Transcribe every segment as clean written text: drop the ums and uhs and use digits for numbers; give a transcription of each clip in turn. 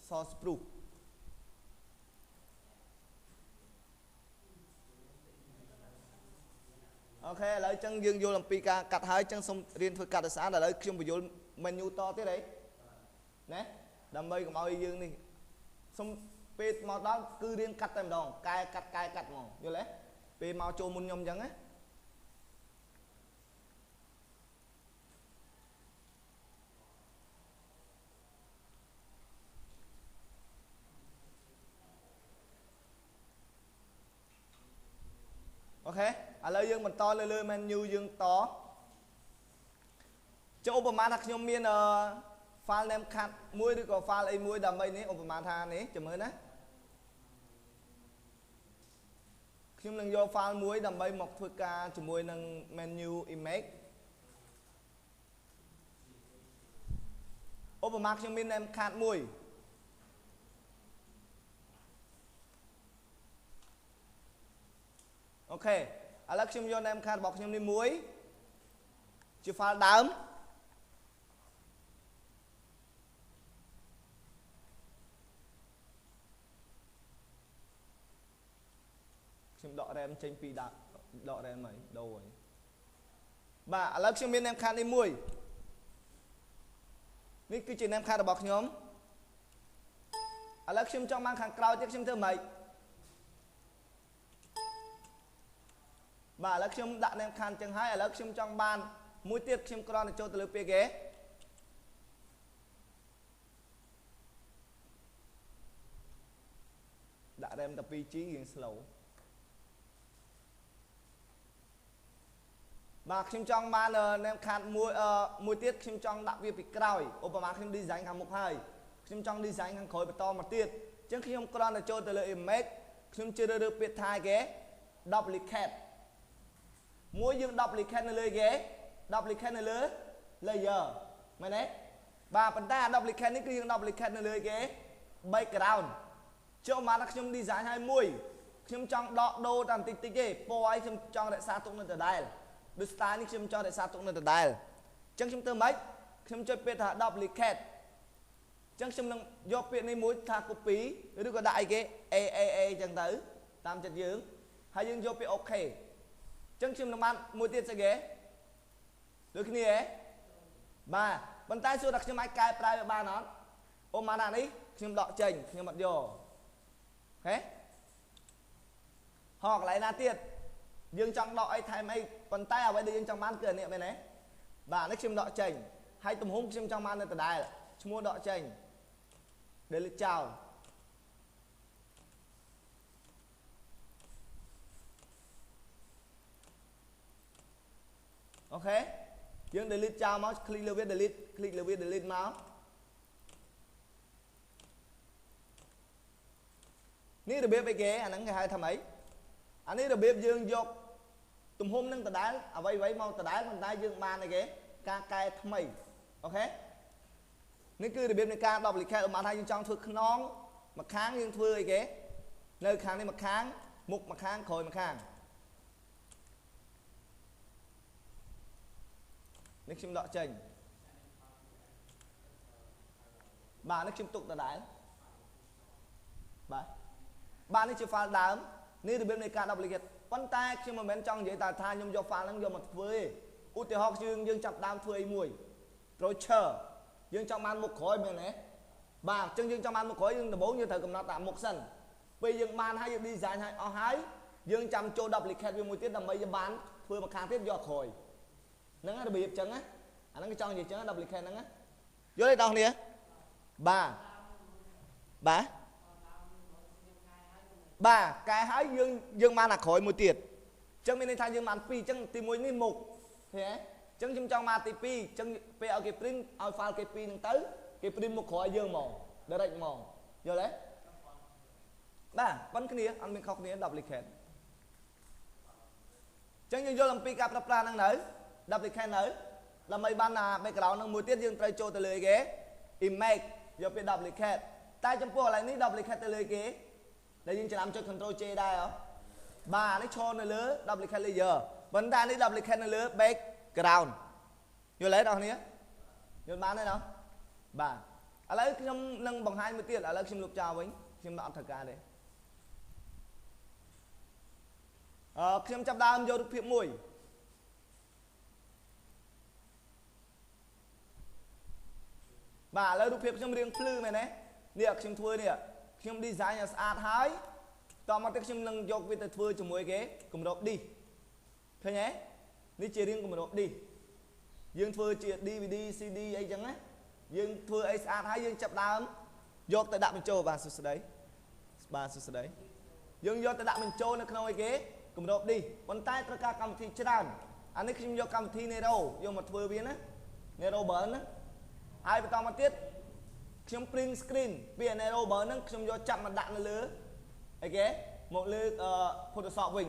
សស្ព្រុសអូខេឥឡូវចឹងយើងយល់អំពីការកាត់ហើយចឹងសូមរៀនធ្វើកាត់ឲ្យស្អាតឥឡូវខ្ញុំបញ្យល់ menu តទៀតអីណាដើម្បីកុំឲ្យយើងនេះសូមពេលមកដល់គឺរៀនកាត់តែម្ដងកែកាត់កែកាត់ហ្មងយល់ទេពេលមកចូលមុនខ្ញុំអញ្ចឹងណាអូខេឥឡូវយើងបន្តលើលើ menu យើងតចុះឧបមាថាខ្ញុំមាន file name cut មួយឬក៏ file អីមួយដើម្បីនេះឧបមាថានេះចាំមើលណាខ្ញុំនឹងយក file មួយដើម្បីមកធ្វើការជាមួយនឹង menu image ឧបមាខ្ញុំមាន name card មួយអូខេឥឡូវខ្ញុំយក name card របស់ខ្ញុំនេះមួយជា file ដើមខ្ញុំដក RAM ចេញពីដាក់ដក RAM ហើយដូរហើយបាទឥឡូវខ្ញុំមាន name card នេះមួយនេះគឺជា name card របស់ខ្ញុំឥឡូវខ្ញុំចង់បានខាងក្រោយទៀតខ្ញុំធ្វើម៉េចបាទឥឡូវខ្ញុំដាក់ name card ចឹងហើយឥឡូវខ្ញុំចង់បានមួយទៀតខ្ញុំគ្រាន់តែចូលទៅលើពាក្យគេដាក់ RAM តែ 2G រៀង slow បាទខ្ញុំចង់បាន name card មួយមួយទៀតខ្ញុំចង់ដាក់វាពីក្រោយឧបមាខ្ញុំ design ខាងមុខហើយខ្ញុំចង់ design ខាងក្រោយបន្តមកទៀតអញ្ចឹងខ្ញុំគ្រាន់តែចូលទៅលើ image ខ្ញុំជ្រើសរើសពាក្យថាគេ duplicate មួយយើង duplicate នៅលើគេ duplicate នៅលើ layer មែនទេបាទប៉ុន្តែអា duplicate នេះគឺយើង duplicate នៅលើគេ background ចុះមកថាខ្ញុំ design ឲ្យមួយខ្ញុំចង់ដកដូរតែបន្តិចតិចទេពណ៌ឲ្យខ្ញុំចង់រក្សាទុកនៅដដែលដូច style នេះខ្ញុំចង់រក្សាទុកនៅដដែលអញ្ចឹងខ្ញុំធ្វើម៉េចខ្ញុំចុចពាក្យថា duplicate អញ្ចឹងខ្ញុំនឹងយកពាក្យនេះមួយថា copy ឬក៏ដាក់អីគេ A A A អញ្ចឹងទៅតាមចិត្តយើងហើយយើងយកពាក្យ OK អញ្ចឹងខ្ញុំនឹងបានមួយទៀតស្អីគេដូចគ្នាហ៎បាទប៉ុន្តែសួរថាខ្ញុំអាចកែប្រែវាបានអត់អូម៉ាណានេះខ្ញុំដកចេញខ្ញុំអត់យកហេហកកន្លែងណាទៀតយើងចង់ដកអីថែមអីប៉ុន្តែអ្វីដែលយើងចង់បានគឺអានេះមែនទេបាទនេះខ្ញុំដកចេញហើយទំហំខ្ញុំចង់បាននៅដដែលឈ្មោះដកចេញ delete ចោលអូខេយើង delete ចោលមក click លើវា delete click លើវា delete មកនេះរបៀបអីគេអាហ្នឹងគេហៅថាម៉េចអានេះរបៀបយើងយកទំហំនឹងដដែលអ្វីៗមកដដែលប៉ុន្តែយើងបានអីគេការកែថ្មីអូខេនេះគឺរបៀបនៃការ duplicate ឧបមាថាយើងចង់ធ្វើខ្នងមួយខាងយើងធ្វើអីគេនៅខាងនេះមួយខាងមុខមួយខាងក្រោយមួយខាងនេះខ្ញុំដកចេញបាទនេះខ្ញុំទុកដដែលបាទបាទនេះជា file ដើមនេះរបៀបនៃការ duplicate ប៉ុន្តែខ្ញុំមិនមែនចង់និយាយតែថាខ្ញុំយក file ហ្នឹងយកមកធ្វើទេឧទាហរណ៍យើងចាប់ដើមធ្វើអីមួយ brochure យើងចង់បានមុខក្រោយមែនទេបាទអញ្ចឹងយើងចង់បានមុខក្រោយយើងដំបូងយើងត្រូវកំណត់ដាក់មុខសិនពេលយើងបានហើយយើង design ហើយអស់ហើយយើងចាំចូល duplicate វាមួយទៀតដើម្បីយើងបានធ្វើមួយខាងទៀតយកក្រោយហ្នឹងរបៀបអញ្ចឹងណាអាហ្នឹងគេចង់និយាយអញ្ចឹង duplicate ហ្នឹងណាយល់ទេបងប្អូនបាទបាទបាទកែហើយយើងបានអាក្រោយមួយទៀតអញ្ចឹងមានន័យថាយើងបាន2អញ្ចឹងទី1នេះមុខឃើញទេអញ្ចឹងខ្ញុំចង់មកទី2អញ្ចឹងពេលឲ្យគេ print ឲ្យ file គេ2ហ្នឹងទៅគេ print មុខក្រោយយើងហ្មង direct ហ្មងយល់ទេបាទប៉ុនគ្នាអត់មានខុសគ្នា duplicate អញ្ចឹងយើងយល់អំពីការប្រើប្រាស់ហ្នឹងនៅ duplicate នៅដើម្បីបានអា background ហ្នឹងមួយទៀតយើងត្រូវចូលទៅលើគេ image យកពាក្យ duplicate តែចំពោះកន្លែងនេះ duplicate ទៅលើគេដែលយើងច្រាំចុច Ctrl J ដែរហ៎បាទនេះឈរនៅលើ duplicate layer ប៉ុន្តែនេះ duplicate នៅលើ background យល់ទេបងប្អូនយល់បានទេណោះបាទ ឥឡូវខ្ញុំនឹងបង្ហាញមួយទៀតឥឡូវខ្ញុំលុបចោលវិញខ្ញុំអត់ត្រូវការទេខ្ញុំចាប់ដើមយករូបភាពមួយបាទឥឡូវរូបភាពខ្ញុំរៀងភ្លឺមែនទេនេះខ្ញុំធ្វើនេះខ្ញុំ design ឲ្យស្អាតហើយតមកទៀតខ្ញុំនឹងយកវាទៅធ្វើជាមួយគេគម្រប D ឃើញទេនេះជារៀងគម្រប D យើងធ្វើជា DVD CD អីចឹងណាយើងធ្វើអីស្អាតហើយយើងចាប់ដើមយកទៅដាក់បញ្ចូលបាទសួស្តីបាទសួស្តីយើងយកទៅដាក់បញ្ចូលនៅក្នុងអីគេគម្រប D ប៉ុន្តែត្រូវការកម្មវិធីច្រើនអានេះខ្ញុំយកកម្មវិធី Nero យកមកធ្វើវាណា Nero Burn ណាហើយបន្តមកទៀតខ្ញុំ print screen ពី Nero Burn ហ្នឹងខ្ញុំយកចាប់មកដាក់នៅលើអីគេមកលើ Photoshop វិញ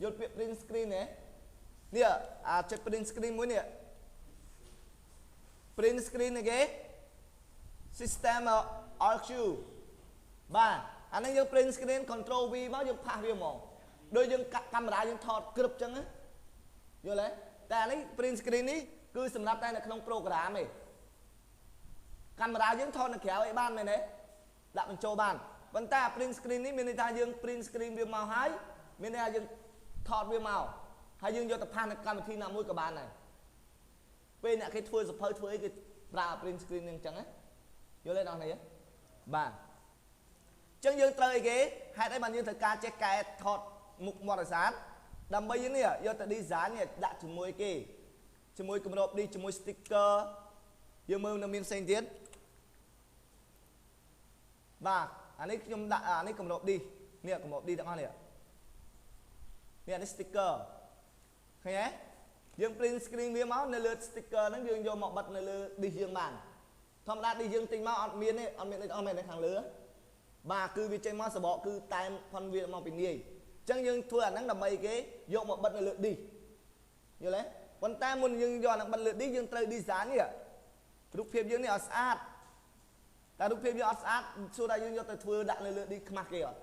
យល់ពាក្យ print screen ទេនេះអាចុច print screen មួយនេះ print screen នេះគេ system RQ បាទអានេះយើង print screen control V មកយើងផាសវាហ្មងដូចយើងកាក់កាមេរ៉ាយើងថតក្រឹបចឹងណាយល់ទេតែអានេះ print screen នេះគឺសម្រាប់តែនៅក្នុង program ទេកាមេរ៉ាយើងថតនៅក្រៅអីបានមែនទេដាក់បញ្ចូលបានប៉ុន្តែ print screen នេះមានន័យថាយើង print screen វាមកហើយមានន័យថាយើងថតវាមកហើយយើងយកទៅផាសនៅកម្មវិធីណាមួយក៏បានដែរពេលអ្នកគេធ្វើសភៅធ្វើអីគេប្រើ print screen ហ្នឹងចឹងណាយល់ទេដល់នេះបាទចឹងយើងត្រូវអីគេហេតុអីបានយើងត្រូវការចេះកែថតមុខមាត់ឲ្យស្អាតដើម្បីយើងនេះយកទៅ design នេះដាក់ជាមួយគេជាមួយគម្របនេះជាមួយ sticker យើងមើលនៅមានផ្សេងទៀតបាទអានេះខ្ញុំដាក់អានេះគម្របនេះនេះគម្របនេះទាំងអស់នេះនេះអានេះ sticker ឃើញទេយើង print screen វាមកនៅលើ sticker ហ្នឹងយើងយកមកបិទនៅលើ disk យើងបានធម្មតា disk យើងទិញមកអត់មានទេអត់មានអីអស់មែនទេខាងលើបាទគឺវាចេញមកសបកគឺតែមផុនវាមកពីនាយអញ្ចឹងយើងធ្វើអាហ្នឹងដើម្បីគេយកមកបិទនៅលើ disk យល់ទេប៉ុន្តែមុនយើងយកអាហ្នឹងបិទលើ disk យើងត្រូវ design នេះរូបភាពយើងនេះឲ្យស្អាតតែរូបភាពយើងអត់ស្អាតសួរថាយើងយកទៅធ្វើដាក់នៅលើ disk ខ្មាស់គេអត់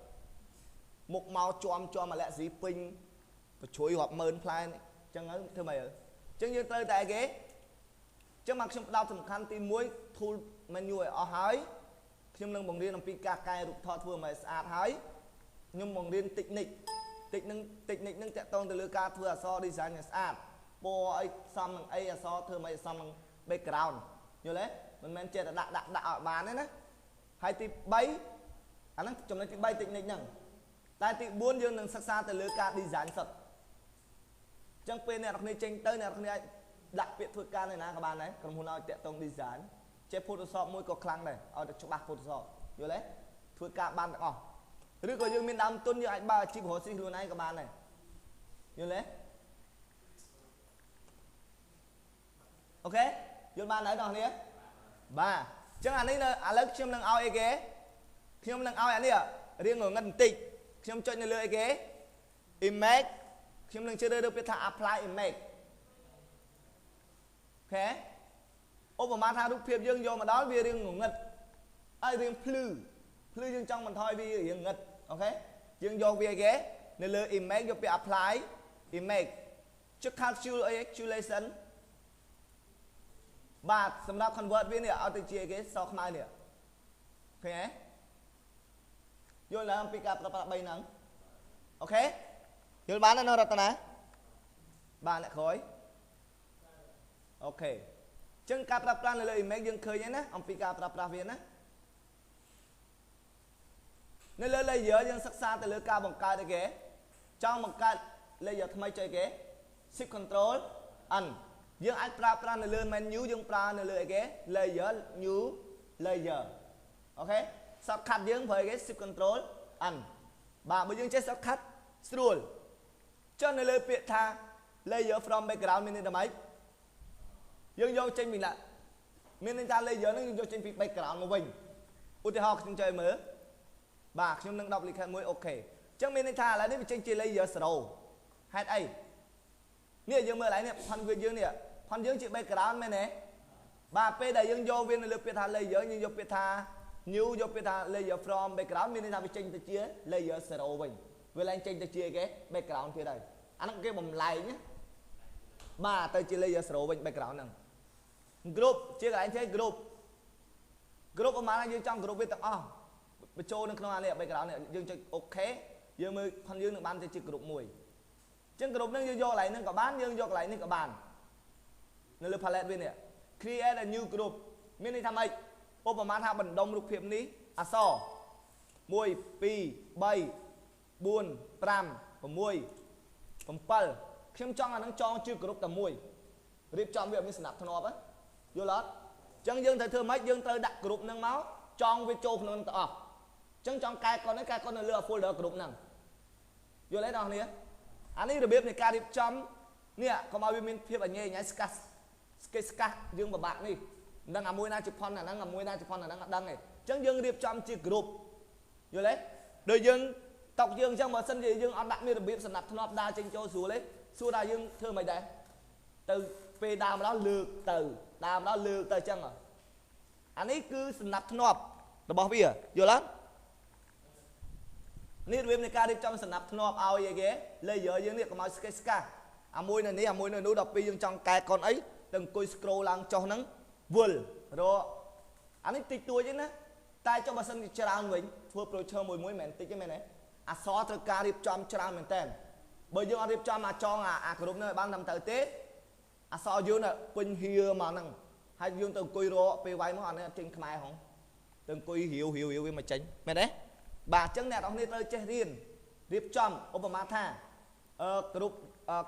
មុខមកជាំអាឡែស៊ីពេញបញ្ជ្រុយរាប់ម៉ឺនផ្លែអញ្ចឹងទៅធ្វើម៉េចអញ្ចឹងយើងត្រូវតែគេអញ្ចឹងមកខ្ញុំផ្ដោតសំខាន់ទី1 tool menu ឲ្យអស់ហើយខ្ញុំនឹងបង្រៀនអំពីការកែរូបថតធ្វើឲ្យស្អាតហើយខ្ញុំបង្រៀន technique technique នឹងតាក់ទងទៅលើការធ្វើអក្សរ design ឲ្យស្អាតពណ៌អីសមនឹងអីអក្សរធ្វើឲ្យសមនឹង background យល់ទេមិនមែនចេះតែដាក់ឲ្យបានទេណាហើយទី3អាហ្នឹងចំណុចទី3 technique ហ្នឹងតែទី4យើងនឹងសិក្សាទៅលើការ design សុទ្ធអញ្ចឹងពេលអ្នកនរគ្នាចេញទៅអ្នកនរគ្នាអាចដាក់ពាក្យធ្វើការនៅណាក៏បានដែរក្រុមហ៊ុនឲ្យតាក់ទង design ចេះ Photoshop មួយក៏ខ្លាំងដែរឲ្យតែច្បាស់ Photoshop យល់ទេធ្វើការបានទាំងអស់ឬក៏យើងមានដើមទុនយើងអាចបើអាជីពរកស៊ីខ្លួនឯងក៏បានដែរយល់ទេអូខេយល់បានហើយបងប្អូនបាទអញ្ចឹងអានេះនៅឥឡូវខ្ញុំនឹងឲ្យអីគេខ្ញុំនឹងឲ្យអានេះរៀងងងឹតបន្តិចខ្ញុំចុចនៅលើអីគេ image ខ្ញុំនឹងជ្រើសរើសពាក្យថា apply image អូខេឧបមាថារូបភាពយើងយកមកដល់វារៀងងងឹតហើយរៀងភ្លឺយើងចង់បន្ថយវារៀងងឹតអូខេយើងយកវាគេនៅលើ image យកពាក្យ apply image ចុច calculation បាទសម្រាប់ convert វានេះឲ្យទៅជាគេសខ្មៅនេះឃើញទេយល់ឡើងអំពីការប្រើប្រាស់3ហ្នឹងអូខេយល់បានទេនៅរតនាបាទអ្នកក្រោយអូខេអញ្ចឹងការប្រើប្រាស់នៅលើ image យើងឃើញហើយណាអំពីការប្រើប្រាស់វាណានៅលើ layer យើងសិក្សាទៅលើការបង្កើតអីគេចង់បង្កើត layer ថ្មីចុចគេ Shift Control N យើងអាចប្រើប្រាស់នៅលើ menu យើងប្រើនៅលើអីគេ layer new layer អូខេ shortcut យើងប្រើអីគេ Shift Control N បាទបើយើងចេះ shortcut ស្រួលចុះនៅលើពាក្យថា layer from background មានន័យថាម៉េចយើងយកចេញពីណាមានន័យថា layer ហ្នឹងយើងយកចេញពី background មកវិញឧទាហរណ៍ខ្ញុំចុចមើលបាទខ្ញុំនឹង duplicate មួយអូខេអញ្ចឹងមានន័យថាឥឡូវនេះវាចេញជា layer 0ហេតុអីនេះយើងមើលឥឡូវនេះផនវាយើងនេះផនយើងជា background មែនទេបាទពេលដែលយើងយកវានៅលើពាក្យថា layer យើងយកពាក្យថា new យកពាក្យថា layer from background មានន័យថាវាចេញទៅជា layer 0វិញវាឡើងចេញទៅជាគេ background ទៀតហើយអាហ្នឹងគេបំលែងណាបាទទៅជា layer 0វិញ background ហ្នឹង group ជាកន្លែងធ្វើ group group ប្រហែលយើងចង់ group វាទាំងអស់បញ្ចូលនៅក្នុងអានេះ background នេះយើងចុច OK យើងមើលផនយើងនឹងបានទៅជា group មួយអញ្ចឹង group ហ្នឹងយើងយកកន្លែងហ្នឹងក៏បានយើងយកកន្លែងនេះក៏បាននៅលើ palette វានេះ create a new group មានន័យថាម៉េចឧបមាថាបណ្ដុំរូបភាពនេះអក្សរ1 2 3 4 5 6 7ខ្ញុំចង់អាហ្នឹងចងជាក្រុមតែមួយរៀបចំវាឲ្យមានសណ្ដាប់ធ្នាប់យល់អត់អញ្ចឹងយើងត្រូវធ្វើម៉េចយើងត្រូវដាក់ក្រុមហ្នឹងមកចងវាចូលក្នុងហ្នឹងទាំងអស់អញ្ចឹងចង់កែកុនហ្នឹងកែកុននៅលើ folder ក្រុមហ្នឹងយល់ទេបងប្អូនអានេះរបៀបនៃការរៀបចំនេះកុំឲ្យវាមានភាពអញែញ៉ៃស្កាស់ស្កេស្កាស់យើងពិបាកនេះមិនដឹងអាមួយណាជាផនអាហ្នឹងអាមួយណាជាផនអាហ្នឹងអត់ដឹងទេអញ្ចឹងយើងរៀបចំជាក្រុមយល់ទេដូចយើងតុកយើងអញ្ចឹងបើសិនជាយើងអត់ដាក់មានរបៀបសណ្ដាប់ធ្នាប់ដើរចេញចូលស្រួលទេសួរថាយើងធ្វើមិនដែរទៅពេលដើរមកដល់លើកទៅដើរមកដល់លើកទៅអញ្ចឹងអានេះគឺសណ្ដាប់ធ្នាប់របស់វាយល់អត់នេះរបៀបនៃការរៀបចំសណ្ដាប់ធ្នាប់ឲ្យអីគេ layer យើងនេះកុំឲ្យស្កេះស្កាស់អាមួយនៅនេះអាមួយនៅនោះដល់ពេលយើងចង់កែកុនអីទៅអង្គុយ scroll ឡើងចុះហ្នឹងវល់រកអានេះតិចតួចទេណាតែចុះបើសិនជាច្រើនវិញធ្វើ brochure មួយមួយមិនមែនតិចទេមែនទេអក្សរត្រូវការរៀបចំច្រើនមែនតើបើយើងអត់រៀបចំអាចងអាក្រុមហ្នឹងឲ្យបានតាមត្រូវទេអក្សរយើងពេញហៀមកហ្នឹងហើយយើងទៅអង្គុយរកពេលវាយមកអានេះអត់ចេញខ្មែរហងទៅអង្គុយរាវរាវវាមកចេញមែនទេបាទអញ្ចឹងអ្នកនរគ្នាត្រូវចេះរៀនរៀបចំឧបមាថាក្រុម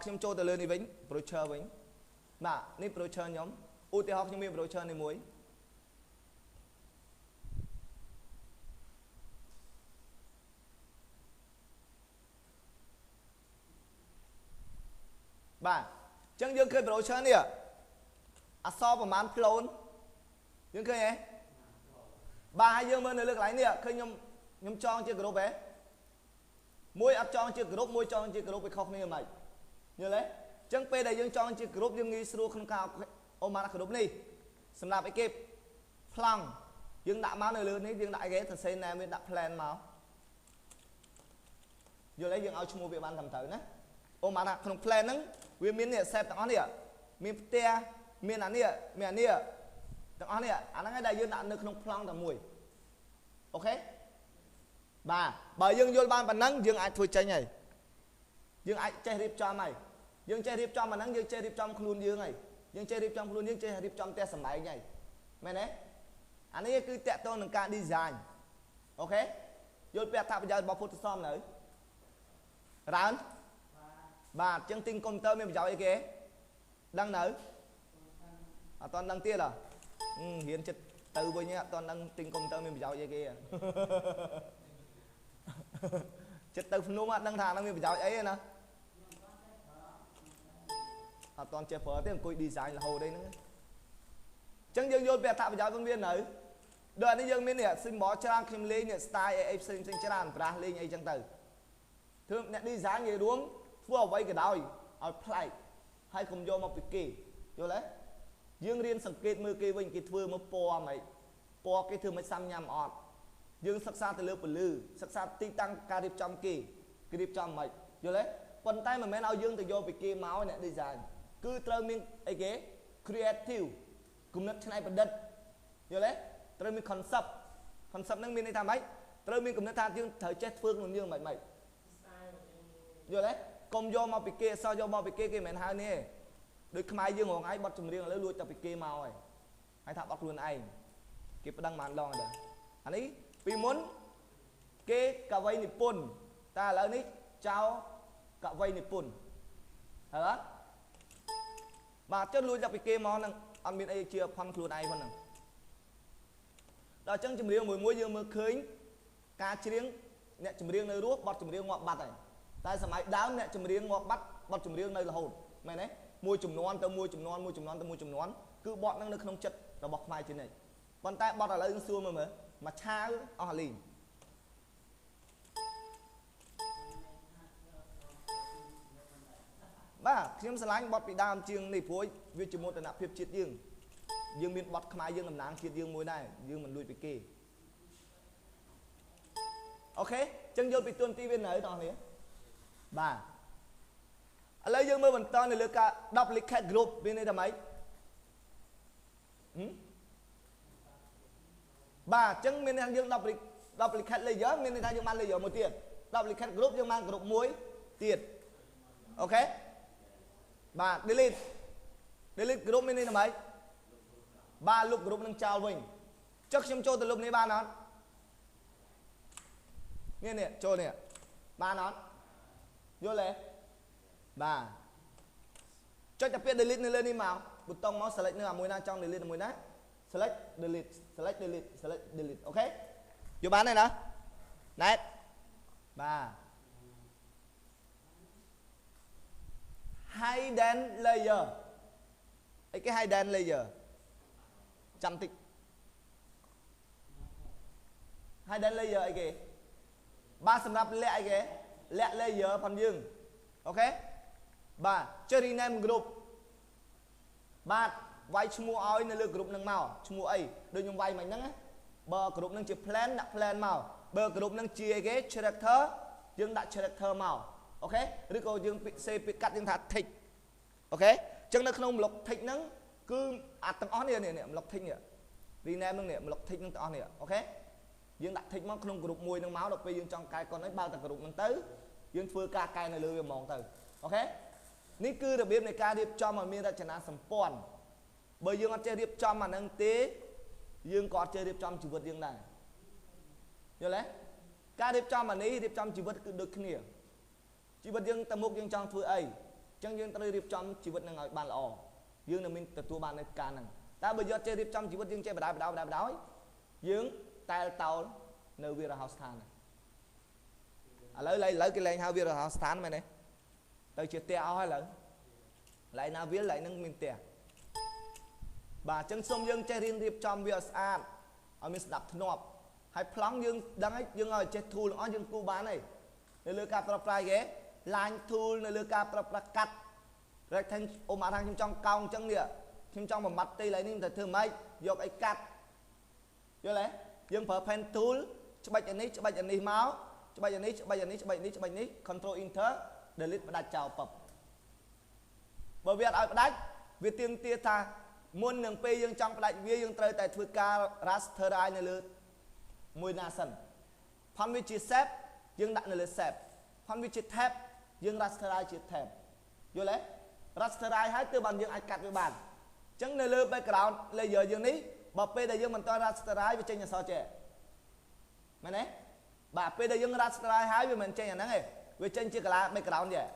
ខ្ញុំចូលទៅលើនេះវិញ brochure វិញបាទនេះ brochure ខ្ញុំឧទាហរណ៍ខ្ញុំមាន brochure នេះមួយបាទអញ្ចឹងយើងឃើញ brochure នេះអក្សរប្រមាណផ្លូនយើងឃើញទេបាទហើយយើងមើលនៅលើកន្លែងនេះឃើញខ្ញុំចងជាក្រុមហ៎មួយអត់ចងជាក្រុមមួយចងជាក្រុមវាខុសគ្នាមិនយល់ទេអញ្ចឹងពេលដែលយើងចងជាក្រុមយើងងាយស្រួលក្នុងការអូម៉ាក្រុមនេះសម្រាប់អីគេប្លង់យើងដាក់មកនៅលើនេះយើងដាក់អីគេសរសេរណាវាដាក់ plan មកយល់ទេយើងឲ្យឈ្មោះវាបានត្រឹមត្រូវណាអូម៉ាថាក្នុង plan ហ្នឹងវាមាននេះ set ទាំងអស់នេះមានផ្ទះមានអានេះមានអានេះទាំងអស់នេះអាហ្នឹងឯងដែលយើងដាក់នៅក្នុងប្លង់តែមួយអូខេបាទបើយើងយល់បានប៉ុណ្ណឹងយើងអាចធ្វើចេញហើយយើងអាចចេះរៀបចំហើយយើងចេះរៀបចំអាហ្នឹងយើងចេះរៀបចំខ្លួនយើងហើយយើងចេះរៀបចំខ្លួនយើងចេះរៀបចំផ្ទះសម្បែងហើយមែនទេអានេះគឺតាក់ទងនឹងការ design អូខេយល់ពីអត្ថប្រយោជន៍របស់ Photoshop នៅរើនបាទអញ្ចឹងទិញកុំព្យូទ័រមានប្រយោជន៍អីគេដឹងនៅអត់ទាន់ដឹងទៀតហ៎រៀនចិត្តទៅវិញអត់ទាន់ដឹងទិញកុំព្យូទ័រមានប្រយោជន៍អីគេចិត្តទៅភ្នំអត់ដឹងថាហ្នឹងមានប្រយោជន៍អីទេណាអត់ទាន់ចេះប្រើទេអង្គុយ design រហូតអីហ្នឹងអញ្ចឹងយើងយល់ពីអត្ថប្រយោជន៍របស់វានៅដូចអានេះយើងមាននេះ symbol ច្រើនខ្ញុំលេងនេះ style អីផ្សេងផ្សេងច្រើនប្រាស់លេងអីចឹងទៅធ្វើអ្នក design និយាយរួមធ្វើអ្វីក៏ដោយឲ្យប្លែកហើយកុំយកមកពីគេយល់ទេយើងរៀនសង្កេតមើលគេវិញគេធ្វើមកពណ៌ហ្មងពណ៌គេធ្វើមិនសាំញ៉ាំអត់យើងសិក្សាទៅលើពលឺសិក្សាទីតាំងការរៀបចំគេគេរៀបចំមិនយល់ទេប៉ុន្តែមិនមែនឲ្យយើងទៅយកពីគេមកអ្នក design គឺត្រូវមានអីគេ creative គំនិតច្នៃប្រឌិតយល់ទេត្រូវមាន concept concept ហ្នឹងមានន័យថាម៉េចត្រូវមានគំនិតថាយើងត្រូវចេះធ្វើខ្លួនយើងមិនម៉េចយល់ទេកុំយកមកពីគេអសយកមកពីគេគេមិនមែនហៅនេះទេដូចខ្មែរយើងរងឯងបត់ចម្រៀងឥឡូវលួចតែពីគេមកហើយហើយថាបត់ខ្លួនឯងគេប្តឹងបានដងដែរអានេះពីមុនគេកវីនិពន្ធតែឥឡូវនេះចោលកវីនិពន្ធហើយអត់បាទចុះលួចតែពីគេមកហ្នឹងអត់មានអីជាផនខ្លួនឯងផងហ្នឹងដល់អញ្ចឹងចម្រៀងមួយមួយយើងមើលឃើញការច្រៀងអ្នកចម្រៀងនៅរស់បត់ចម្រៀងងាប់បាត់ហើយតែសម័យដើមអ្នកចម្រៀងងាប់បាត់បត់ចម្រៀងនៅរហូតមែនទេមួយចំនួនទៅមួយចំនួនមួយចំនួនទៅមួយចំនួនគឺបត់ហ្នឹងនៅក្នុងចិត្តរបស់ខ្មែរជានិច្ចប៉ុន្តែបត់ឥឡូវយើងសួរមើលមើលមួយឆាវអស់លីងបាទខ្ញុំស្រឡាញ់បត់ពីដើមជាងនេះព្រោះវាជាមោទនភាពជាតិយើងយើងមានបត់ខ្មែរយើងតំណាងជាតិយើងមួយដែរយើងមិនលួចពីគេអូខេអញ្ចឹងយល់ពីទួនាទីវានៅបងប្អូនបាទឥឡូវយើងមើលបន្តនៅលើការ duplicate group មានន័យថាម៉េច បាទអញ្ចឹងមានន័យថាយើង duplicate layer មានន័យថាយើងបាន layer មួយទៀត duplicate group យើងបាន group មួយទៀត OK បាទ delete delete group មានន័យថាម៉េចបាទលុប group នឹងចោលវិញចុះខ្ញុំចូលទៅលុបនេះបានអត់នេះនេះចូលនេះបានអត់យល់ទេបាទចុចតែពាក្យ delete នៅលើនេះមកប៊ូតុងមក select នៅអាមួយណាចង់ delete មួយណា select delete select delete select delete OK យល់បានទេណាណែតបាទ hidden layer អីគេ hidden layer ចាំតិច hidden layer អីគេបាទសម្រាប់លាក់អីគេលាក់ layer ផងយើង OK បាទចុះ rename group បាទវាយឈ្មោះឲ្យនៅលើ group នឹងមកឈ្មោះអីដូចខ្ញុំវាយមិញហ្នឹងណាបើ group នឹងជា plan ដាក់ plan មកបើ group នឹងជាអីគេ character យើងដាក់ character មក OK ឬក៏យើងសេពាក្យកាត់យើងថា text OK អញ្ចឹងនៅក្នុង block text ហ្នឹងគឺអាទាំងអស់នេះនេះ block text នេះ rename ហ្នឹងនេះ block text ហ្នឹងទាំងអស់នេះ OK យើងដាក់ text មកក្នុង group មួយហ្នឹងមកដល់ពេលយើងចង់កែកុនអីបើកតែ group ហ្នឹងទៅយើងធ្វើការកែនៅលើវាហ្មងទៅ OK នេះគឺរបៀបនៃការរៀបចំឲ្យមានរចនាសម្ព័ន្ធបើយើងអត់ចេះរៀបចំអាហ្នឹងទេយើងក៏អត់ចេះរៀបចំជីវិតយើងដែរយល់ទេការរៀបចំអានេះរៀបចំជីវិតគឺដូចគ្នាជីវិតយើងទៅមុខយើងចង់ធ្វើអីអញ្ចឹងយើងត្រូវរៀបចំជីវិតនឹងឲ្យបានល្អយើងនឹងមានទទួលបាននៅការហ្នឹងតែបើយើងអត់ចេះរៀបចំជីវិតយើងចេះបដាបដាបដាបដោយយើងតែលតោលនៅវារហោស្ថានឥឡូវគេលែងហៅវារហោស្ថានមែនទេទៅជាផ្ទះអស់ហើយឥឡូវកន្លែងណាវាកន្លែងហ្នឹងមានផ្ទះបាទអញ្ចឹងសូមយើងចេះរៀនរៀបចំវាឲ្យស្អាតឲ្យមានស្ដាប់ធ្នាប់ហើយប្លង់យើងដឹងហើយយើងឲ្យចេះ tool ទាំងអស់យើងគូបានហើយនៅលើការប្រើប្រាស់គេ line tool នៅលើការប្រើប្រាស់កាត់ rectangle អូមកថាខ្ញុំចង់កោងអញ្ចឹងនេះខ្ញុំចង់បំបត្តិទីឡើយនេះតែធ្វើម៉េចយកអីកាត់យល់ទេយើងប្រើ pen tool ច្បាច់អានេះច្បាច់អានេះមកច្បាច់អានេះច្បាច់អានេះច្បាច់នេះច្បាច់នេះ control enter delete ផ្ដាច់ចោលពឹបបើវាអត់ឲ្យផ្ដាច់វាទាមទារថាមុននឹងពេលយើងចង់ផ្ដាច់វាយើងត្រូវតែធ្វើការ rasterize នៅលើមួយណាសិនផនវាជា shape យើងដាក់នៅលើ shape ផនវាជា tab យើង rasterize ជា tab យល់ទេ rasterize ហើយទើបបានយើងអាចកាត់វាបានអញ្ចឹងនៅលើ background layer យើងនេះបើពេលដែលយើងមិនទាន់ rasterize វាចេញអក្សរចេះមែនទេបាទពេលដែលយើង rasterize ហើយវាមិនចេញអាហ្នឹងទេវាចេញជាកាឡា background ចេះ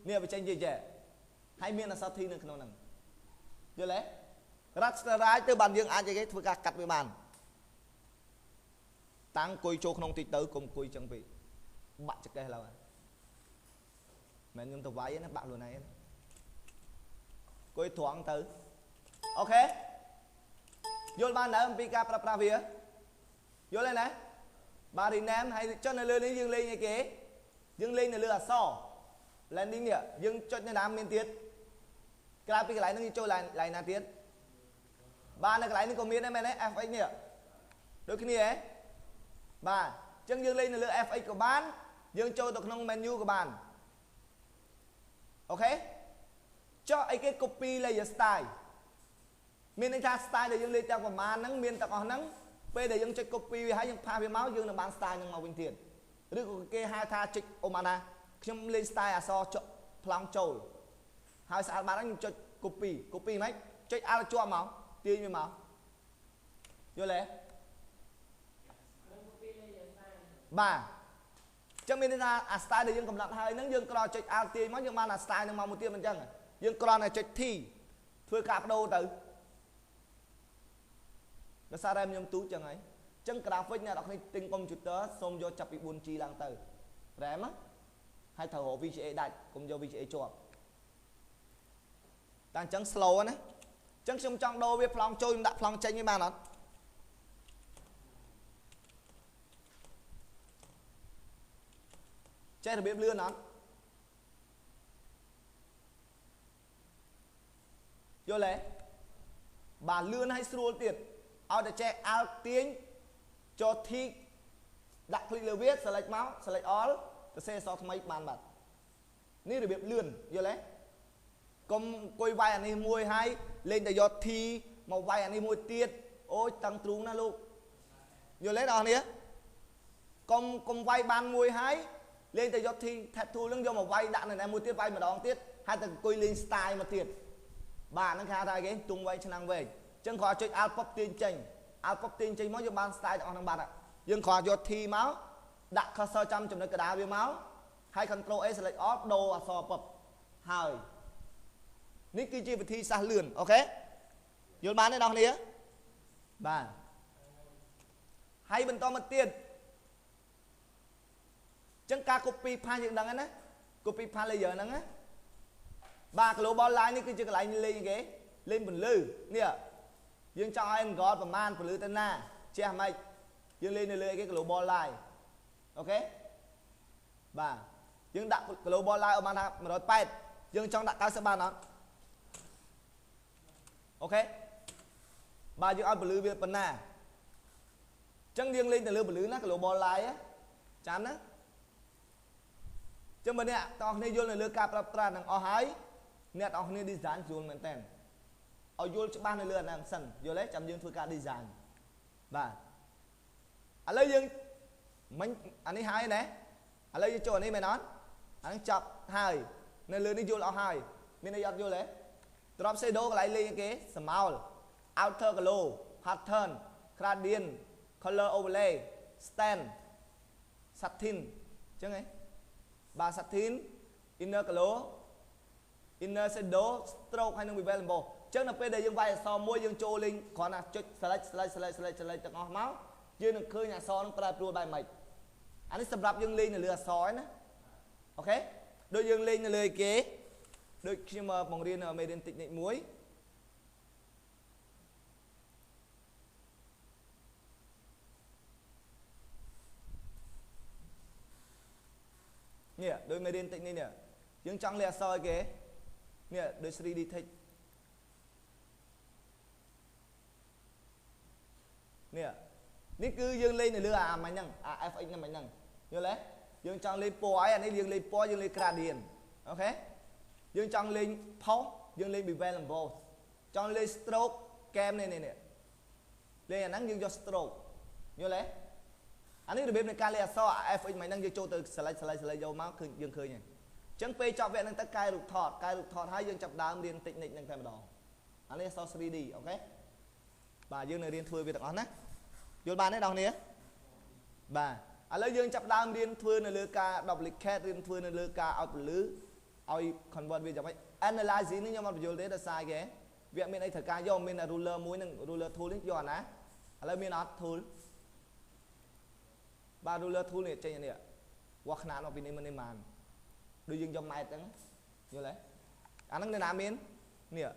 នេះវាចេញជាចេះហើយមានអក្សរ T នៅក្នុងហ្នឹងយល់ទេ rasterize ទើបបានយើងអាចអីគេធ្វើការកាត់វាបានតាំងអង្គុយចូលក្នុងតិចទៅកុំអង្គុយចឹងពេកបាក់ចកេះឡើយមិនខ្ញុំទៅវាយណាបាក់ខ្លួនឯងអង្គុយត្រង់ទៅអូខេយល់បាននៅអំពីការប្រើប្រាស់វាយល់ទេណាបាទ rename ហើយចុះនៅលើនេះយើងលេងអីគេយើងលេងនៅលើអក្សរ landing នេះយើងចុចនៅណាមានទៀតក្រៅពីកន្លែងហ្នឹងយើងចូលកន្លែងណាទៀតបាទនៅកន្លែងនេះក៏មានដែរមែនទេ FX នេះដូចគ្នាហ៎បាទអញ្ចឹងយើងលេងនៅលើ FX ក៏បានយើងចូលទៅក្នុង menu ក៏បានអូខេចុះអីគេ copy layer style មានន័យថា style ដែលយើងលេងទាំងប្រមាណហ្នឹងមានទាំងអស់ហ្នឹងពេលដែលយើងចុច copy វាហើយយើងផាសវាមកយើងនឹងបាន style ហ្នឹងមកវិញទៀតឬក៏គេហៅថាចុចអូម៉ាណាខ្ញុំលេង style អក្សរចុចប្លង់ចូលហើយស្អាតបានហើយខ្ញុំចុច copy copy ហ្មងចុច alt ជាប់មកទាញវាមកយល់ទេបាទចឹងមានន័យថាអា style ដែលយើងកំណត់ហើយហ្នឹងយើងក្រចុច alt ទាញមកយើងបានអា style ហ្នឹងមកមួយទៀតមិនចឹងយើងគ្រាន់តែចុច T ធ្វើការបដូរទៅដោយសារ RAM ខ្ញុំទូចចឹងហើយចឹង graphic អ្នកនរគ្នាទិញកុំព្យូទ័រសូមយកចាប់ពី 4G ឡើងទៅ RAM ហើយត្រូវរក VGA ដាច់កុំយក VGA ជាប់តែអញ្ចឹង slow ណាអញ្ចឹងខ្ញុំចង់ដូរវាប្លង់ចូលខ្ញុំដាក់ប្លង់ចេញវាបានអត់ចេះរបៀបលឿនអត់យល់ទេបាទលឿនហើយស្រួលទៀតឲ្យតែចេះ alt ទាញចូល T ដាក់ click លើវា select មក select all ទៅសេអក្សរថ្មីបានបាត់នេះរបៀបលឿនយល់ទេកុំអង្គុយវាយអានេះមួយហើយ លេងតែយក T មកវាយអានេះមួយទៀតអូយតឹងទ្រូងណាលោកយល់ទេបងប្អូនកុំវាយបានមួយហើយលេងតែយក T Type Tool នឹងយកមកវាយដាក់នៅណាមួយទៀតវាយម្ដងទៀតហើយតែអង្គុយលេង style មកទៀតបាទហ្នឹងគេហៅថាគេទុងវែងឆ្នាំងវែងអញ្ចឹងគ្រាន់ចុច Alt ប៉ុបទាញចេញ Alt ប៉ុបទាញចេញមកយើងបាន style ទាំងអស់ហ្នឹងបាត់យើងគ្រាន់យក T មកដាក់ cursor ចំចំណុចកណ្ដាលវាមកហើយ Control A select all ដូរអក្សរប៉ុបហើយនេះគឺជាវិធីសាស្ត្រលឿនអូខេយល់បានទេបងប្អូនបាទហើយបន្តមកទៀតចឹងការ copy paste យើងដឹងហើយណា copy paste layer ហ្នឹងណាបាទ global line នេះគឺជាកន្លែងលេងគេលេងពន្លឺនេះយើងចង់ឲ្យ angle ប្រមាណពន្លឺទៅណាជះម៉េចយើងលេងនៅលើគេ global line អូខេបាទយើងដាក់ global line អត់បានថា180យើងចង់ដាក់90បានអត់អូខេបាទយើងឲ្យពន្លឺវាប៉ុណ្ណាចឹងយើងលេងទៅលើពន្លឺណា global line ចាំណាចឹងបើអ្នកទាំងអស់គ្នាយល់នៅលើការប្រើប្រាស់នឹងអស់ហើយអ្នកទាំងអស់គ្នា design ស្រួលមែនតើឲ្យយល់ច្បាស់នៅលើអាហ្នឹងសិនយល់ទេចាំយើងធ្វើការ design បាទឥឡូវយើងមិញអានេះហើយណាឥឡូវយើងចូលអានេះមែនអត់អាហ្នឹងចប់ហើយនៅលើនេះយល់អស់ហើយមានអីអត់យល់ទេ drop shadow កន្លែងលេងគេសមោល outer glow pattern gradient color overlay stand satin អញ្ចឹងហ៎បាទ satin inner glow inner shadow stroke ហើយនឹង bevel emboss អញ្ចឹងនៅពេលដែលយើងវាយអក្សរមួយយើងចូលលេងគ្រាន់តែចុច select select select select select ទាំងអស់មកយើងនឹងឃើញអក្សរនឹងប្រែប្រួលបែបម៉េចអានេះសម្រាប់យើងលេងនៅលើអក្សរណាអូខេដូចយើងលេងនៅលើគេដូចខ្ញុំបង្រៀនមេរៀនតិចនិចមួយនេះដូចមេរៀនតិចនេះនេះយើងចង់លេងអក្សរគេនេះដូច 3D text នេះនេះគឺយើងលេងនៅលើអាមិញហ្នឹងអា FX ហ្នឹងមិញហ្នឹងយល់ទេយើងចង់លេងពណ៌អីអានេះយើងលេងពណ៌យើងលេង gradient អូខេយើងចង់លេងផុសយើងលេង bevel emboss ចង់លេង stroke កែមនេះនេះលេងអាហ្នឹងយើងយក stroke យល់ទេអានេះរបៀបនៃការលេងអក្សរ FX មិញហ្នឹងយើងចូលទៅ select select select យកមកឃើញយើងឃើញហើយអញ្ចឹងពេលចប់វគ្គហ្នឹងទៅកែរូបថតកែរូបថតហើយយើងចាប់ដើមរៀន technique ហ្នឹងតែម្ដងអានេះអក្សរ 3D អូខេបាទយើងនៅរៀនធ្វើវាទាំងអស់ណាយល់បានទេបងប្អូនបាទឥឡូវយើងចាប់ដើមរៀនធ្វើនៅលើការ duplicate រៀនធ្វើនៅលើការឲ្យពលឺឲ្យ convert វាយ៉ាងម៉េច analyze នេះខ្ញុំអត់បញ្យល់ទេដោយសារគេវាមានអីត្រូវការយកមាន ruler មួយនឹង ruler tool នេះយកអាណាឥឡូវមានអត់ tool បាទ ruler tool នេះចេញអានេះវាស់ខ្នាតមកពីនេះមកនេះបានដូចយើងយកម៉ែត្រហ្នឹងយល់ទេអាហ្នឹងនៅណាមាននេះ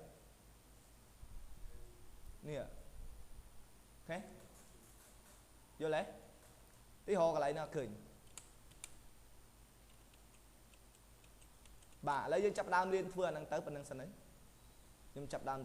នេះអូខេយល់ទេទីរកកន្លែងណាឃើញបាទឥឡូវយើងចាប់ដើមរៀនធ្វើអាហ្នឹងទៅប៉ុណ្្នឹងសិនហើយខ្ញុំចាប់ដើម